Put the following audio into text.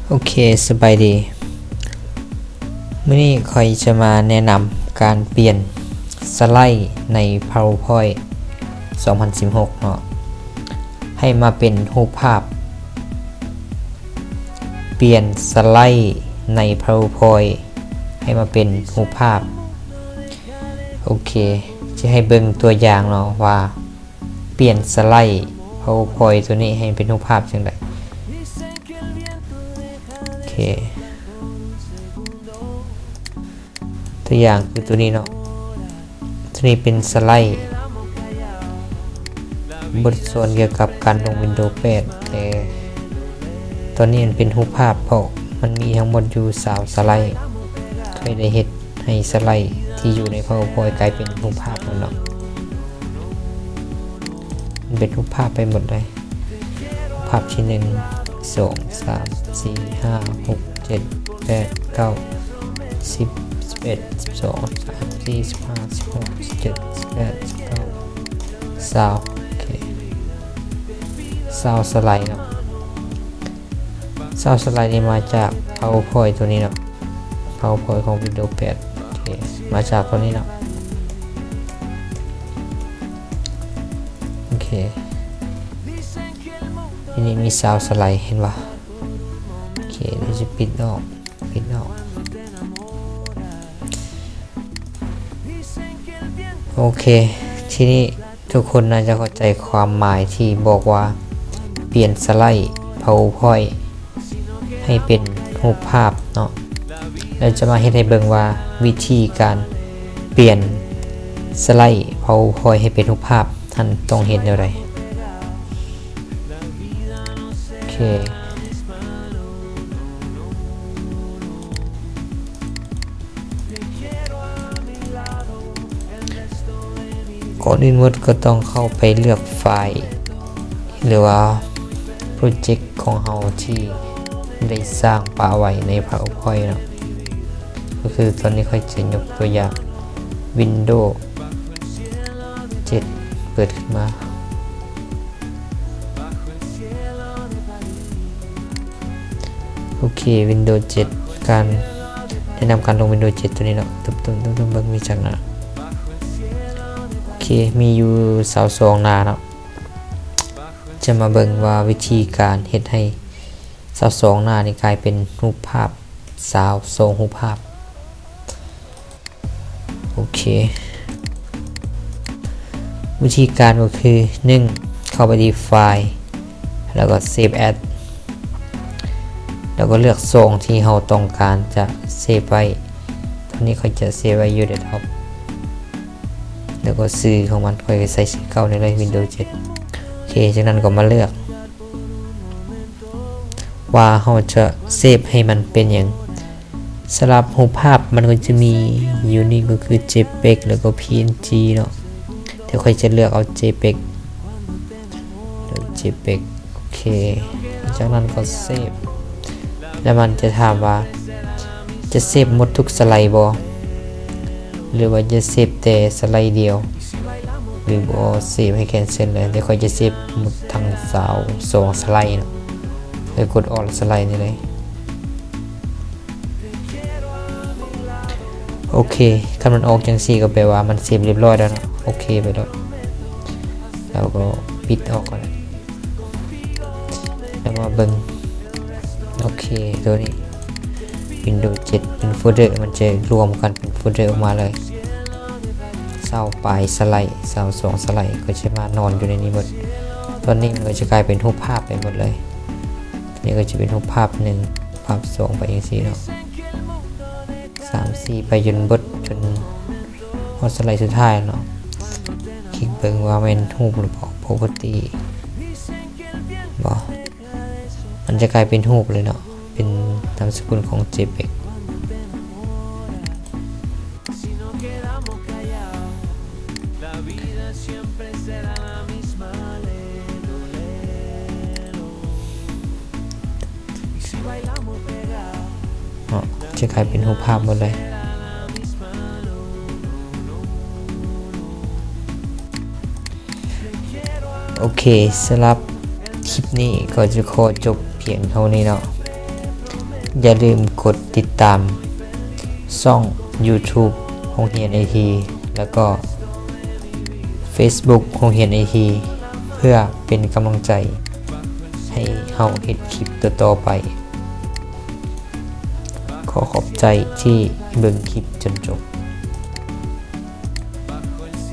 ໂອເຄ ສະບາຍດີ. ມື້ນີ້ຂ້ອຍຈະມາແນະນຳການປ່ຽນສະໄລໃນ PowerPoint ສອງພັນສິບຫົກເນາະ ໃຫ້ມາເປັນຮູບພາບ. ປ່ຽນສະໄລໃນ PowerPoint ໃຫ້ມາເປັນຮູບພາບ. ໂອເຄ ຈະໃຫ້ເບິ່ງຕົວຢ່າງເນາະວ່າ ປ່ຽນສະໄລ PowerPoint ຕົວນີ້ໃຫ້ເປັນຮູບພາບຈັ່ງໃດ. ໂອເຄ ຕົວຢ່າງຄືຕົວນີ້ເນາະ. ຕົວນີ້ເປັນສະໄລບົດສອນກ່ຽວກັບການລົງ Windows ແປດ ແຕ່ຕອນນີ້ມັນເປັນຮູບພາບ ເພາະມັນມີທັງໝົດຢູ່ຊາວສະໄລ. ຂ້ອຍໄດ້ເຮັດໃຫ້ສະໄລທີ່ຢູ່ໃນ PowerPoint ກາຍເປັນຮູບພາບໝົດເນາະ. ມັນເປັນຮູບພາບໄປໝົດເລີຍ. ພາບທີໜຶ່ງ ສອງ ສາມ ສີ່ ຫ້າ ຫົກ ເຈັດ ແປດ ເກົ້າ ສິບ ສິບເອັດ ສິບສອງ ສິບສາມ ສິບສີ່ ສິບຫ້າ ສິບຫົກ ສິບເຈັດ ສິບແປດ ສິບເກົ້າ ຊາວ ໂອເຄ ຊາວສະໄລເນາະ. ຊາວສະໄລນີ້ມາຈາກ PowerPoint ຕົວນີ້ເນາະ. PowerPoint ຂອງ Windows ແປດ ໂອເຄ ມາຈາກຕົວນີ້ເນາະ. ໂອເຄ ທີນີ້ມີຊາວສະໄລ ເຫັນບໍ່? ໂອເຄ ດຽວຈະປິດອອກ ປິດອອກ. ໂອເຄ ທີນີ້ທຸກຄົນໜ້າຈະເຂົ້າໃຈຄວາມໝາຍທີ່ບອກວ່າ ປ່ຽນສະໄລ PowerPoint ໃຫ້ເປັນຮູບພາບເນາະ. ແລ້ວຈະມາເຮັດໃຫ້ເບິ່ງວ່າ ວິທີການປ່ຽນສະໄລ PowerPoint ໃຫ້ເປັນຮູບພາບຫັ້ນຕ້ອງເຮັດແນວໃດ. ໂອເຄ ກ່ອນອື່ນໝົດກໍຕ້ອງເຂົ້າໄປເລືອກໄຟລ໌ ຫຼືວ່າໂປຣເຈັກຂອງເຮົາທີ່ໄດ້ສ້າງປະໄວ້ໃນ PowerPoint ເນາະ. ກໍຄືຕອນນີ້ຂ້ອຍຈະຍົກຕົວຢ່າງ Windows ເຈັດ ເປີດຂຶ້ນມາ. ໂອເຄ Windows ເຈັດ ການແນະນຳການລົງ Windows ເຈັດ ຕົວນີ້ເນາະ. ຕຸ້ມໆໆໆ ເບິ່ງມີຈັກໜ້າ. ໂອເຄ ມີຢູ່ຊາວສອງໜ້າເນາະ. ຈະມາເບິ່ງວ່າວິທີການເຮັດໃຫ້ຊາວສອງໜ້ານີ້ກາຍເປັນຮູບພາບຊາວສອງຮູບພາບ. ໂອເຄ ວິທີການກໍຄື ໜຶ່ງ ເຂົ້າໄປທີ່ໄຟລ໌ ແລ້ວກໍ Save As ແລ້ວກໍເລືອກຊ່ອງທີ່ເຮົາຕ້ອງການຈະເຊບໄວ້. ຕອນນີ້ຂ້ອຍຈະເຊບໄວ້ຢູ່ Desktop ແລ້ວກໍຊື່ຂອງມັນ ຂ້ອຍກໍໃສ່ຊື່ເກົ່ານີ້ເລີຍ Windows ເຈັດ. ໂອເຄ ຈາກນັ້ນກໍມາເລືອກ ວ່າເຮົາຈະເຊບໃຫ້ມັນເປັນຫຍັງ. ສຳລັບຮູບພາບມັນກໍຈະມີຢູ່ນີ້ກໍຄື JPEG ແລ້ວກໍ PNG ເນາະ. ດຽວຂ້ອຍຈະເລືອກເອົາ JPEG ເລືອກ JPEG ໂອເຄ ຈາກນັ້ນກໍເຊບ ແລ້ວມັນຈະຖາມວ່າຈະເຊບໝົດທຸກສະໄລບໍ່ ຫຼືວ່າຈະເຊບແຕ່ສະໄລດຽວ ຫຼືບໍ່ເຊບໃຫ້ cancel ເລີຍ. ດຽວຂ້ອຍຈະເຊບໝົດທັງຊາວສອງສະໄລເນາະ. ຂ້ອຍກົດ All ສະໄລນີ້ເລີຍ. ໂອເຄ ຄັນມັນອອກຈັ່ງຊີ້ກໍແປວ່າມັນເຊບຮຽບຮ້ອຍແລ້ວເນາະ. ໂອເຄໄປໂລດ ແລ້ວກໍປິດອອກກໍໄດ້. ແລ້ວມາເບິ່ງ ໂອເຄ ຕົວນີ້ Windows ເຈັດ ເປັນໂຟນເດີ ມັນຈະລວມກັນເປັນໂຟນເດີອອກມາເລີຍ. ຊາວປາຍສະໄລ ຊາວສອງສະໄລ ກໍຈະມານອນຢູ່ໃນນີ້ໝົດ. ຕອນນີ້ມັນກໍຈະກາຍເປັນຮູບພາບໄປໝົດເລີຍ. ນີ້ກໍຈະເປັນຮູບພາບໜຶ່ງ ພາບສອງ ໄປຈັ່ງຊີ້ເນາະ. ສາມ ສີ່ ໄປຈົນເບິດ ຈົນຮອດສະໄລສຸດທ້າຍເນາະ. ຄລິກເບິ່ງວ່າແມ່ນຮູບຫຼືບໍ່ Property ບໍ່ ມັນຈະກາຍເປັນຮູບເລີຍເນາະ ເປັນນາມສະກຸນຂອງ JPEG. ເນາະ ຈະກາຍເປັນຮູບພາບໝົດເລີຍ. ໂອເຄ ສຳລັບຄລິບນີ້ກໍຈະຂໍຈົບພຽງເທົ່ານີ້ເນາະ. ຢ່າລືມກົດຕິດຕາມຊ່ອງ YouTube ໂຮງຮຽນໄອທີ ແລ້ວກໍ Facebook ໂຮງຮຽນໄອທີ ເພື່ອເປັນກຳລັງໃຈໃຫ້ເຮົາເຮັດຄລິບຕໍ່ໆໄປ. ຂໍຂອບໃຈທີ່ເບິ່ງຄລິບຈົນຈົບ.